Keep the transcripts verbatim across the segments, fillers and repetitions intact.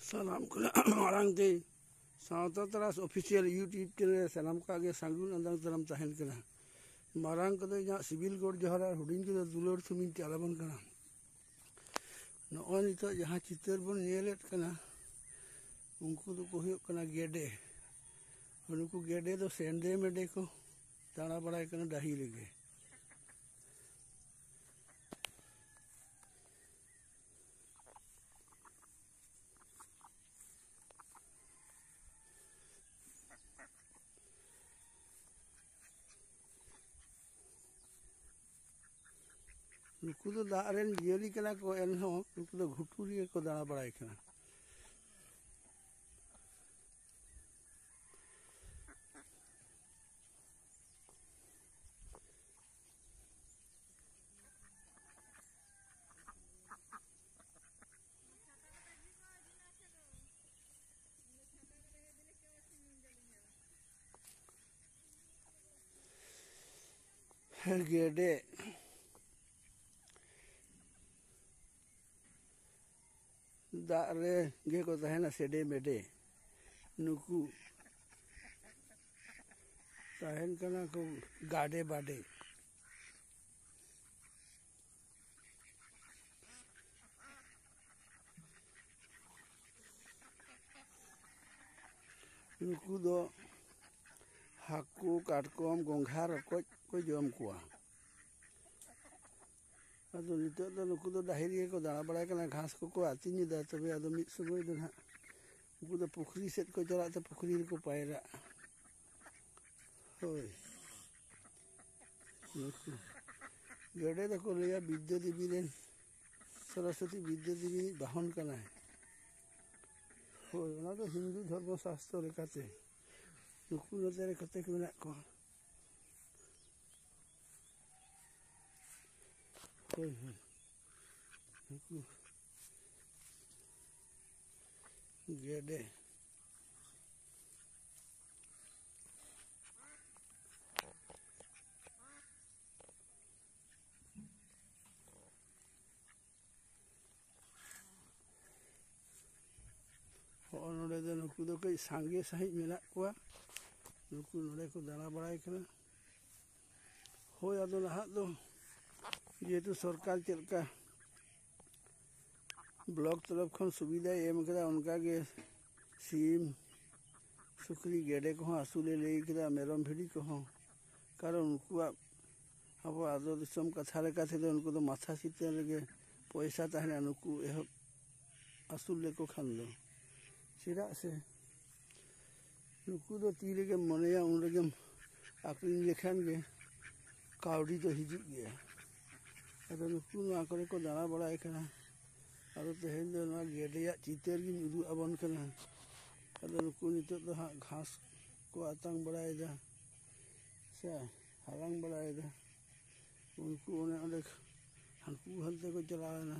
ᱥᱟᱱᱟᱢ ᱠᱷᱚᱱᱟᱜ ᱢᱟᱲᱟᱝ ᱛᱮ ᱥᱟᱶᱛᱟ ᱛᱟᱨᱟᱥ ᱚᱯᱷᱤᱥᱤᱭᱟᱞ YouTube ᱪᱮᱱᱮᱞ ᱨᱮ ᱥᱟᱱᱟᱢ ᱠᱚᱣᱟᱜ ᱜᱮ ᱥᱟᱹᱜᱩᱱ ᱟᱸᱫᱟᱝ ᱫᱟᱨᱟᱢ ᱛᱟᱦᱮᱱ ᱠᱟᱱᱟ᱾ ᱢᱟᱨᱟᱝ ᱠᱚᱫᱚ ᱤᱧᱟᱹᱜ ᱥᱤᱵᱤᱞ ᱜᱚᱰ ᱡᱚᱦᱟᱨ ᱟᱨ ᱦᱩᱰᱤᱧ ᱠᱚᱫᱚ ᱫᱩᱞᱟᱹᱲ ᱛᱷᱩᱢᱤᱧ ᱪᱟᱞᱟᱵᱚᱱ ᱠᱟᱱᱟ᱾ ᱱᱚᱜᱼᱚᱭ ᱱᱤᱛᱚᱜ ᱡᱟᱦᱟᱸ ᱪᱤᱛᱟᱹᱨ ᱵᱚᱱ ᱧᱮᱞᱮᱫ ᱠᱟᱱᱟ, ᱩᱱᱠᱩ ᱫᱚᱠᱚ ᱦᱩᱭᱩᱜ ᱠᱟᱱᱟ ᱜᱮᱰᱮ᱾ ᱱᱩᱠᱩ ᱜᱮᱰᱮ ᱫᱚ ᱥᱮᱱᱰᱮ ᱢᱮᱰᱮ ᱠᱚ ᱫᱟᱬᱟ ᱵᱟᱲᱟᱭ ᱠᱟᱱᱟ ᱰᱟᱹᱦᱤ ᱨᱮᱜᱮ᱾ ᱱᱩᱠᱩ ᱫᱚ ᱫᱟᱜ ᱨᱮᱱ ᱡᱤᱭᱟᱹᱞᱤ ᱠᱟᱱᱟ ᱠᱚ, ᱮᱱᱦᱚᱸ ᱱᱩᱠᱩ ᱫᱚ ᱜᱷᱩᱴᱩ ᱨᱮᱜᱮ ᱠᱚ ᱫᱟᱬᱟ ᱵᱟᱲᱟᱭ ᱠᱟᱱᱟ᱾ ᱜᱮᱰᱮ ᱫᱟᱜ ᱨᱮ ᱜᱮᱠᱚ ᱛᱟᱦᱮᱱᱟ, ᱥᱮᱰᱮ ᱢᱮᱰᱮ᱾ ᱱᱩᱠᱩ ᱛᱟᱦᱮᱱ ᱠᱟᱱᱟ ᱠᱚ ᱜᱟᱰᱮ ᱵᱟᱰᱮ᱾ ᱱᱩᱠᱩ ᱫᱚ ᱦᱟᱹᱠᱩ, ᱠᱟᱴᱠᱚᱢ, ᱜᱚᱸᱜᱷᱟ, ᱨᱚᱠᱚᱡ ᱠᱚ ᱡᱚᱢ ᱠᱚᱣᱟ᱾ ᱟᱫᱚ ᱱᱤᱛᱚᱜ ᱫᱚ ᱱᱩᱠᱩ ᱫᱚ ᱰᱟᱹᱦᱤ ᱨᱮᱜᱮ ᱠᱚ ᱫᱟᱬᱟ ᱵᱟᱲᱟᱭ ᱠᱟᱱᱟ, ᱜᱷᱟᱥ ᱠᱚᱠᱚ ᱟᱹᱛᱤᱧ ᱮᱫᱟ᱾ ᱛᱚᱵᱮ ᱟᱫᱚ ᱢᱤᱫ ᱥᱚᱢᱚᱭ ᱫᱚ ᱱᱟᱦᱟᱜ ᱩᱱᱠᱩ ᱫᱚ ᱯᱩᱠᱷᱨᱤ ᱥᱮᱫ ᱠᱚ ᱪᱟᱞᱟᱜ ᱛᱮ ᱯᱩᱠᱷᱨᱤ ᱨᱮᱠᱚ ᱯᱟᱭᱨᱟᱜᱼᱟ᱾ ᱦᱳᱭ, ᱱᱩᱠᱩ ᱜᱮᱰᱮ ᱫᱚᱠᱚ ᱞᱟᱹᱭᱟ ᱵᱤᱫᱽᱫᱟᱹ ᱫᱮᱵᱤ ᱨᱮᱱ, ᱥᱚᱨᱚᱥᱚᱛᱤ ᱵᱤᱫᱽᱫᱟᱹ ᱫᱮᱵᱤ ᱨᱤᱱᱤᱡ ᱵᱟᱦᱚᱱ ᱠᱟᱱᱟᱭ᱾ ᱦᱳᱭ, ᱚᱱᱟ ᱫᱚ ᱦᱤᱱᱫᱩ ᱫᱷᱚᱨᱢᱚ ᱥᱟᱥᱛᱨᱚ ᱞᱮᱠᱟᱛᱮ ᱱᱩᱠᱩ ᱱᱚᱛᱮ ᱨᱮ ᱠᱚᱛᱮᱠ ᱢᱮᱱᱟᱜ ᱠᱚᱣᱟ᱾ ᱦᱳᱭ, ᱦᱳᱭ, ᱱᱩᱠᱩ ᱜᱮᱰᱮ᱾ ᱟᱫᱚ ᱱᱩᱠᱩ ᱫᱚ ᱠᱟᱹᱡ ᱥᱟᱸᱜᱮ ᱥᱟᱺᱦᱤᱡ ᱢᱮᱱᱟᱜ ᱠᱚᱣᱟ᱾ ᱱᱩᱠᱩ ᱱᱚᱰᱮ ᱠᱚ ᱫᱟᱬᱟ ᱵᱟᱲᱟᱭ ᱠᱟᱱᱟ᱾ ᱦᱳᱭ, ᱟᱫᱚ ᱱᱟᱦᱟᱜ ᱫᱚ ᱡᱮᱦᱮᱛᱩ ᱥᱚᱨᱠᱟᱨ ᱪᱮᱫ ᱞᱮᱠᱟ ᱵᱞᱚᱠ ᱛᱚᱨᱚᱯ ᱠᱷᱚᱱ ᱥᱩᱵᱤᱫᱷᱟᱭ ᱮᱢ ᱠᱟᱫᱟ, ᱚᱱᱠᱟᱜᱮ ᱥᱤᱢ, ᱥᱩᱠᱨᱤ, ᱜᱮᱰᱮ ᱠᱚᱦᱚᱸ ᱟᱹᱥᱩᱞᱮ ᱞᱟᱹᱭ ᱠᱮᱫᱟ, ᱢᱮᱨᱚᱢ, ᱵᱷᱤᱰᱤ ᱠᱚᱦᱚᱸ᱾ ᱠᱟᱨᱚᱱ ᱩᱱᱠᱩᱣᱟᱜ, ᱟᱵᱚ ᱟᱫᱚ ᱫᱤᱥᱚᱢ ᱠᱟᱛᱷᱟ ᱞᱮᱠᱟ ᱛᱮᱫᱚ, ᱩᱱᱠᱩ ᱫᱚ ᱢᱟᱛᱷᱟ ᱪᱮᱛᱟᱱ ᱨᱮᱜᱮ ᱯᱚᱭᱥᱟ ᱛᱟᱦᱮᱱᱟ, ᱱᱩᱠᱩ ᱮᱦᱚᱵ ᱟᱹᱥᱩᱞ ᱞᱮᱠᱚ ᱠᱷᱟᱱ ᱫᱚ᱾ ᱪᱮᱫᱟᱜ ᱥᱮ ᱱᱩᱠᱩ ᱫᱚ ᱛᱤ ᱨᱮᱜᱮᱢ ᱢᱚᱱᱮᱭᱟ, ᱩᱱ ᱨᱮᱜᱮᱢ ᱟᱹᱠᱷᱨᱤᱧ ᱞᱮᱠᱷᱟᱱ ᱜᱮ ᱠᱟᱹᱣᱰᱤ ᱫᱚ ᱦᱤᱡᱩᱜ ᱜᱮᱭᱟ᱾ ᱟᱫᱚ ᱱᱩᱠᱩ ᱱᱚᱣᱟ ᱠᱚᱨᱮ ᱠᱚ ᱫᱟᱬᱟ ᱵᱟᱲᱟᱭ ᱠᱟᱱᱟ᱾ ᱟᱫᱚ ᱛᱮᱦᱮᱧ ᱫᱚ ᱱᱚᱣᱟ ᱜᱮᱰᱮᱭᱟᱜ ᱪᱤᱛᱟᱹᱨ ᱜᱤᱧ ᱩᱫᱩᱜ ᱟᱵᱚᱱ ᱠᱟᱱᱟ᱾ ᱟᱫᱚ ᱱᱩᱠᱩ ᱱᱤᱛᱚᱜ ᱫᱚ ᱦᱟᱸᱜ ᱜᱷᱟᱥ ᱠᱚ ᱟᱛᱟᱝ ᱵᱟᱲᱟᱭᱮᱫᱟ, ᱥᱮ ᱦᱟᱞᱟᱝ ᱵᱟᱲᱟᱭᱮᱫᱟ᱾ ᱩᱱᱠᱩ ᱚᱱᱮ ᱚᱸᱰᱮ ᱦᱟᱱᱠᱩ ᱦᱟᱱᱛᱮ ᱠᱚ ᱪᱟᱞᱟᱣᱮᱱᱟ᱾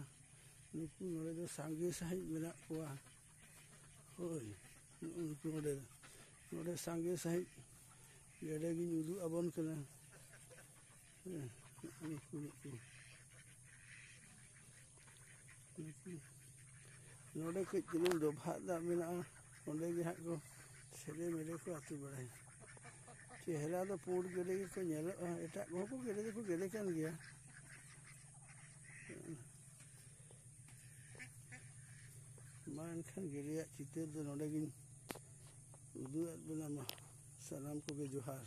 ᱱᱩᱠᱩ ᱱᱚᱰᱮ ᱫᱚ ᱥᱟᱸᱜᱮ ᱥᱟᱺᱦᱤᱡ ᱢᱮᱱᱟᱜ ᱠᱚᱣᱟ᱾ ᱦᱳᱭ, ᱩᱱᱠᱩ ᱱᱚᱰᱮ, ᱱᱚᱰᱮ ᱥᱟᱸᱜᱮ ᱥᱟᱺᱦᱤᱡ ᱜᱮᱰᱮ ᱜᱤᱧ ᱩᱫᱩᱜ ᱟᱵᱚᱱ ᱠᱟᱱᱟ᱾ ᱦᱮᱸ, ᱱᱩᱠᱩ, ᱱᱩᱠᱩ᱾ ᱱᱚᱰᱮ ᱠᱟᱹᱡ ᱪᱩᱞᱩᱝ ᱰᱚᱵᱷᱟᱜ ᱫᱟᱜ ᱢᱮᱱᱟᱜᱼᱟ, ᱚᱸᱰᱮ ᱜᱮ ᱦᱟᱸᱜ ᱠᱚ ᱥᱮᱞᱮ ᱢᱮᱞᱮ ᱠᱚ ᱟᱹᱛᱩ ᱵᱟᱲᱟᱭᱟ᱾ ᱪᱮᱦᱨᱟ ᱫᱚ ᱯᱩᱸᱰ ᱜᱮᱰᱮ ᱜᱮᱠᱚ ᱧᱮᱞᱚᱜᱼᱟ, ᱮᱴᱟᱜ ᱠᱚᱦᱚᱸ ᱠᱚ ᱜᱮᱰᱮ ᱫᱚᱠᱚ ᱜᱮᱰᱮ ᱠᱟᱱ ᱜᱮᱭᱟ᱾ ᱢᱟ ᱮᱱᱠᱷᱟᱱ ᱜᱮᱰᱮᱭᱟᱜ ᱪᱤᱛᱟᱹᱨ ᱫᱚ ᱱᱚᱰᱮ ᱜᱤᱧ ᱩᱫᱩᱜ ᱟᱫ ᱵᱮᱱᱟ᱾ ᱢᱟ ᱥᱟᱱᱟᱢ ᱠᱚᱜᱮ ᱡᱚᱦᱟᱨ᱾